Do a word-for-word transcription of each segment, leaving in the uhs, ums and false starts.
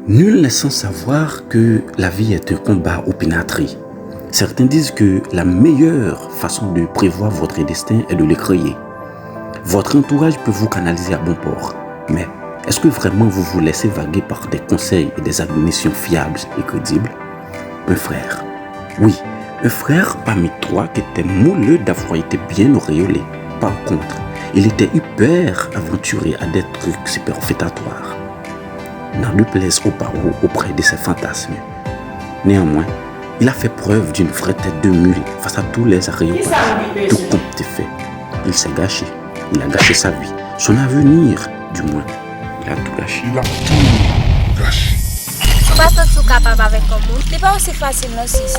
Nul n'est sans savoir que la vie est un combat opinâtré. Certains disent que la meilleure façon de prévoir votre destin est de le créer. Votre entourage peut vous canaliser à bon port, mais est-ce que vraiment vous vous laissez vaguer par des conseils et des admonitions fiables et crédibles ? Un frère. Oui, un frère parmi trois qui était moelleux d'avoir été bien auréolé. Par contre, il était hyper aventuré à des trucs superfétatoires. N'en déplaise aux barreaux auprès de ses fantasmes. Néanmoins, il a fait preuve d'une vraie tête de mule face à tous les aréopages. Tout compte fait, il s'est gâché. Il a gâché sa vie, son avenir, du moins. Il a tout gâché. Il a tout gâché. Si w pa santi w kapab avèk yon moun, li pa osi fasil non sis.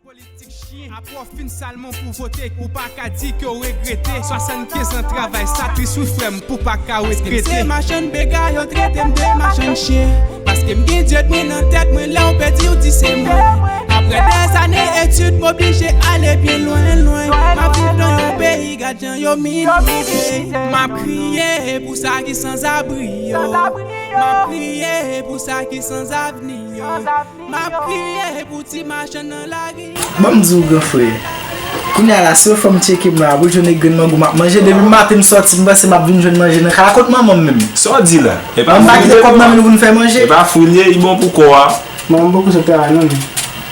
Politik chyen, apre w fin salmon pou vote, ou pa ka di ke w regrete. Swasannkenz an travay, sa tris wi frè m, pou pa ka regrete. Se machann bega yo trete m de machann chyen. Paske m gen Dye mwen nan tèt mwen, lè w pèdi w di se mwen. Apre dèzane etid, m oblije ale byen lwen, lwen. M ap viv nan yon peyi gad jan yo minimize. M ap kriye pou sa ki sanzabri yo. M ap kriye pou sa ki sanzavni yo. M ap kriye pou ti machann nan lari. Ban m di w, gran frè. Kounye a la, si yon fanm tcheke m la, pou l jwenn yon grenn mangou m ap manje, depi maten m sòti, m panse m ap vin jwenn manje nan kay la. Kot manman m menm? Sa w di la? E pa m pa kite kòb nan men nou pou n fè manje. E pa fri l ye, li bon pou kò a. Manman m poko sot travay non, men.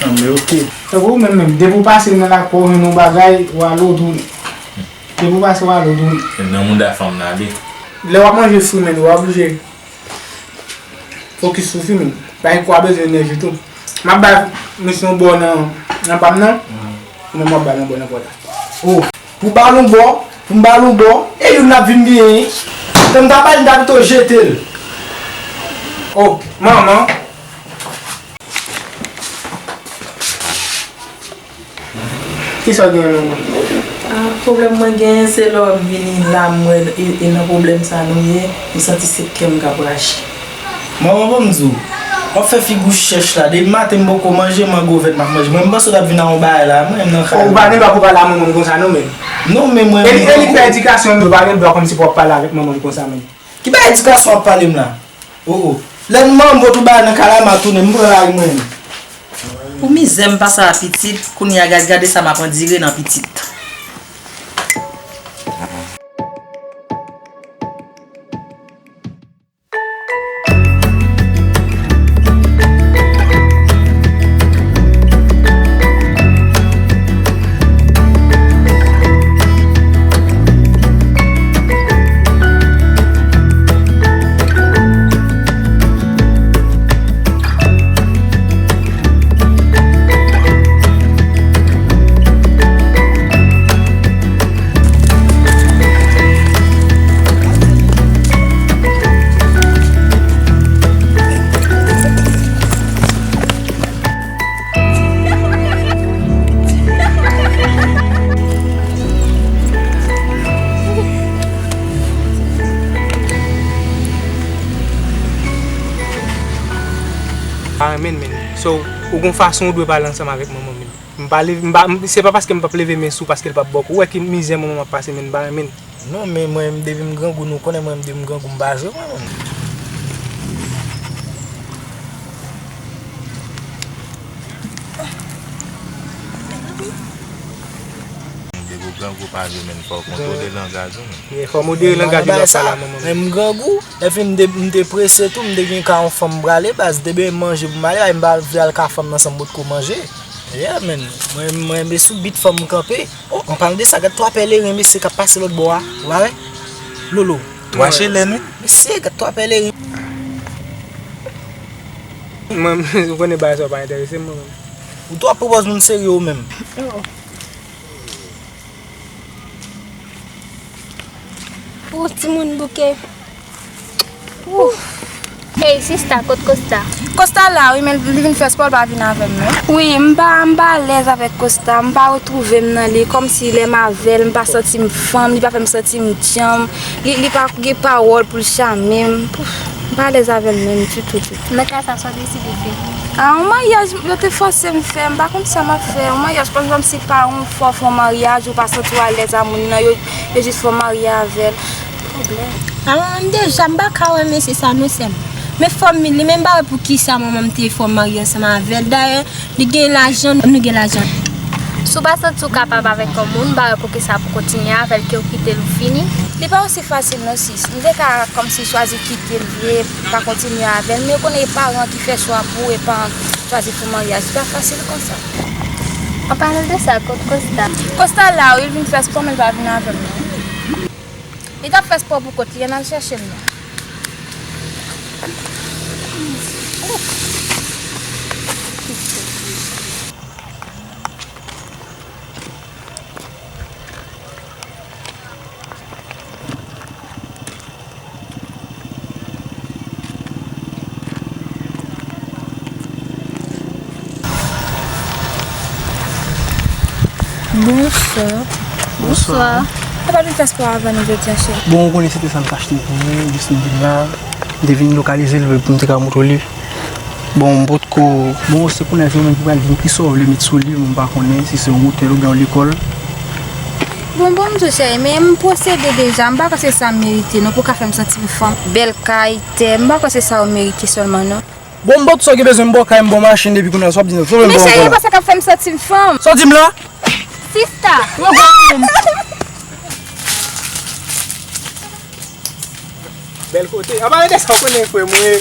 An, men oke. Tankou ou menm menm, depi w pase nan lakou, w jwenn yon bagay, w ale w tounen. Depi w pase, w ale w tounen. Nan mouda fanm nan ale. Lè w ap manje fri, men, w oblije fokis sou fim. Paske kò a bezwen enèji tou. M ap bay misye yon bò nan, nan pa m nan. Mwen, m ap bay yon bò nan pòt la. Oh, pou ba l yon bò, pou m ba l yon bò, e youn n ap vin genyen. Tan m ta ba l, m ta pito jete l. Oh, manman. Kisa w gen menm? Ah, pwoblèm mwen genyen, se lè m vini la, m wè e, e nan pwoblèm sa nou ye, m santi se kè m k ap rache. Manman, ban m di w, w ap fè figi w chèch la, depi maten m poko manje, mangò vèt m ap manje. Mwen, m panse w t ap vin ak yon bagay la, mwen menm nan kay. Ou pa gen dwa pou pale a manman m konsa non, menm. Non, men mwen. E li, e li k fè edikasyon m, ou pa gen dwa kòmsi pou w ap pale avèk manman m konsa, menm. Ki bagay edikasyon w ap pale m la? Oh, oh. Lè m manbo tou bagay nan kay la, m a tounen, m pran lari mwen. Pou mizè m pase a pitit, kounye a gad, gade sa m ap andire nan pitit. Pa renmen l, men. So, ou gon fason ou dwe pale ansanm avèk manman m. M pa leve, m pa, m, se pa paske m p ap leve men sou paske l p ap ba w kou. Ou wè ki mizè manman m ap pase, men m pa renmen l. Non, men mwen menm depi m grangou, nou konnen mwen menm depi m grangou, m pa jwe mwen menm. Depi w grangou, pa jwe, men fò w kontwole langaj ou, men. Ye, fò w modere langaj ou lè w ap pale a manman m. Men m grangou, epi m te, m te prese tou, m te gen ka yon fanm m prale, baz, m te bezwen manje pou m ale, m pa vle al ka fanm nan san m potko manje. Yeah, man. Mwen, mwen, men sou bit fanm m kanpe. Oh, an palan de sa, gad twa pèleren, mesye, k ap pase lòt bò a. Ou pa wè? Lolo. Twa chelèn, wi. Mesye, gad twa pèleren. Mwen, ou konnen bagay sa yo pa enterese m, mwen menm. Ou twò pwopòz moun serye ou menm. Oh. Pou timoun bouke. Ouf. Ey, sista, kot Kosta? Kosta la, wi, men li vin fè spò, li pa vin avè m, non. Wi, m pa, m pa alèz avèk Kosta, m pa retwouve m nan li, kòmsi lè m avè l, m pa santi m fanm, li pa fè m santi m djanm, li, li pa gen pawòl pou l chame m. Pouf, m pa alèz avè l menm ditou, ditou. Nan ka sa, sa w deside fè? A, yon maryaj, yo te fòse m fè, m pa konn sa m ap fè. Yon maryaj, pa egzanp, si pa yon fò fè yon maryaj, ou pa santi w alèz a moun nan, yo, yo jis fè w marye avè l. Pwoblèm. A, mwen menm deja, m pa ka wè mesye sa non, sè m. Men fò m, li menm pa wè poukisa manman m te fè m marye ansanm avè l. Dayè, li gen lajan, nou gen lajan. Si w pa santi w kapab avèk yon moun, m pa wè poukisa pou kontinye avè l, ke w kite l ou fini. Li pa osi fasil non, sis. M te ka kòmsi chwazi kite l vre, pa kontinye avè l, men ou konnen e paran ki fè chwa pou ou, e paran ki chwazi fè w maryaj. Li pa fasil konsa. An palan de sa, kot Kosta? Kosta la, wi, li vin fè spò, men li pa vin avè m non. Li t ap fè spò pou kont li, ann al chèche l non. Bonswa. Bonswa. Ou pa vin fè spò avè nou jodi a, cheri? Bon, ou konnen se te sa m t achte pou ou, jis m vin la. M te vin lokalize l pou m te ka montre w li. Bon, m potko. Bon, se kounye a se ou menm ki pral di m kisa w vle met sou li, m pa konnen si se yon wotèl oubyen yon lekòl. Bon, bon, m di w, cheri, men m posede deja, m pa kwè se sa m merite non, pou w ka fè m santi m fanm, bèl kay, tè, m pa kwè se sa w merite sèlman non. Bon, m ba w tout sa w gen bezwen, m ba w kay, m ba w machin, depi kounye a sa w ap di m, sa w vle m ba w ankò la? Men cheri, e pa sa k ap fè m santi m fanm. Sa w di m la? Sista! Bèl kote. An palan de sa, w konnen frè mwen,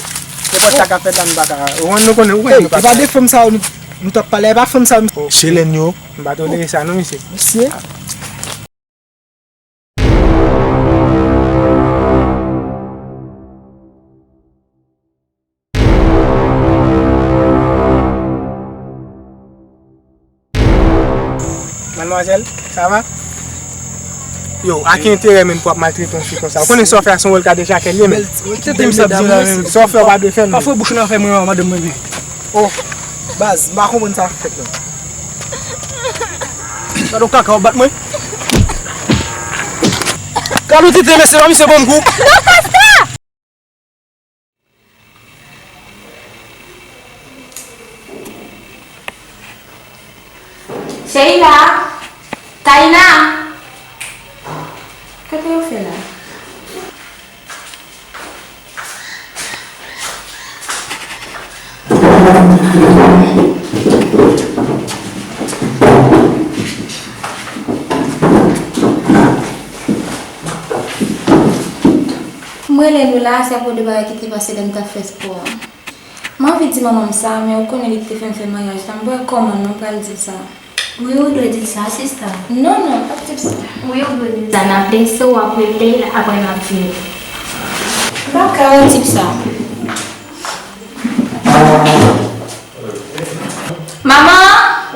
nenpòt sa k ap fèt la, m pa ka. Ou konn, nou konnen, ou konnen nou pa ka. Ey, e pa de fanm sa yo nou, nou t ap pale, e pa fanm sa yo. Chelèn yo. M pa tolere sa non, mesye. Mesye. Madmwazèl, sa va? Yo, a ki enterè menm pou w ap maltrete yon fi konsa? Ou konnen sa w fè a se yon wòl ka deja kè l ye menm. Tete m sa ap di la menm. Sa w fè w pa dwe fè l menm. Pa fouye bouch ou nan afè mwen an, madanm mwen vini. Oh, baz, m pa konprann sa k fèt la. Gade yon kaka w ap bat mwen. Gade yon tete mesye, pa misye ban m kou. Sheila! Taina! Kòman yo fè la? M rele nou la, se apwo de bagay ki te pase lè m t ap fè spò a. M anvi di manman m sa, men ou konnen li ki te fè m fè maryaj la, m pa wè kòman non m pral di l sa. Wi, ou dwe di l sa, sista. Non, non, m p ap di l sa. Wi, ou dwe di l sa, n ap lese w ap rele l, apre n ap vini. M pa ka wè tip sa. Maman!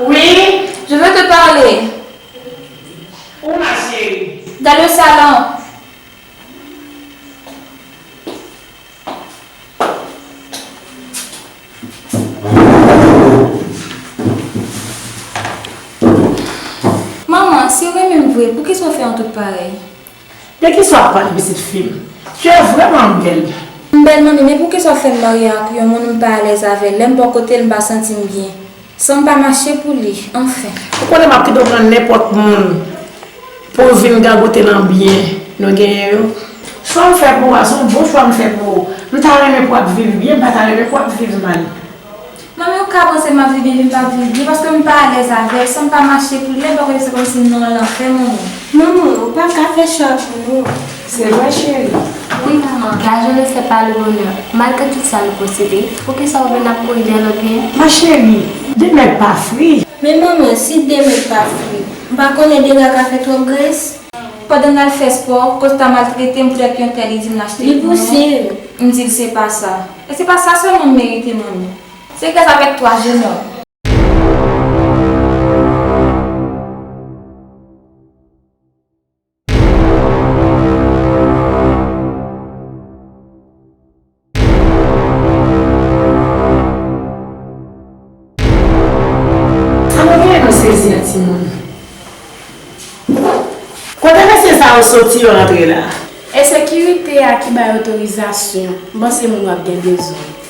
Wi? Je veux te parler. Où, ma chérie? Dans le salon. Manman, si w renmen m vre, poukisa w fè yon tout parèy? De kisa w ap pale, pitit fi m? Tu es vraiment belle. M bèl, manmi, men poukisa w fè m marye ak yon moun m pa alèz avè l? Lè m bò kote l, m pa santi m byen. San m pa mache pou li, anfen. Ou konnen m ap kite w pran nenpòt moun pou w vin gagote nan byen nou genyen yo. Chwa m fè pou ou a, se yon bon chwa m fè pou ou. M ta renmen pou w ap viv byen, m pa ta renmen pou w ap viv mal. Manmi, ou ka panse m ap viv byen, men m p ap viv byen, paske m pa alèz avè l, san m pa mache pou li, lè m bò kote se kòmsi m nan yon lanfè, manmi. Manman, ou pa ka fè chwa pou nou. Se vre, cheri. Oui, maman, l'argent ne fait pas le bonheur. Malgre tout sa nou posede, poukisa ou vin ap kouri dèyè lòt gen? Ma chérie, demen pa fri. Men manman, si demen pa fri, m pa konnen dega ka fè twòp grenn. Pandan n al fè spò, Kosta maltrete m poutèt yon tè li di m l achte pou mwen. Li pouse m. M di l se pa sa. E se pa sa sèlman m merite, manmi. Se grès avèk twa jenòm. Kote mesye sa yo soti yo rantre la? E sekirite a ki bay otorizasyon. M panse moun w ap gen bezwen.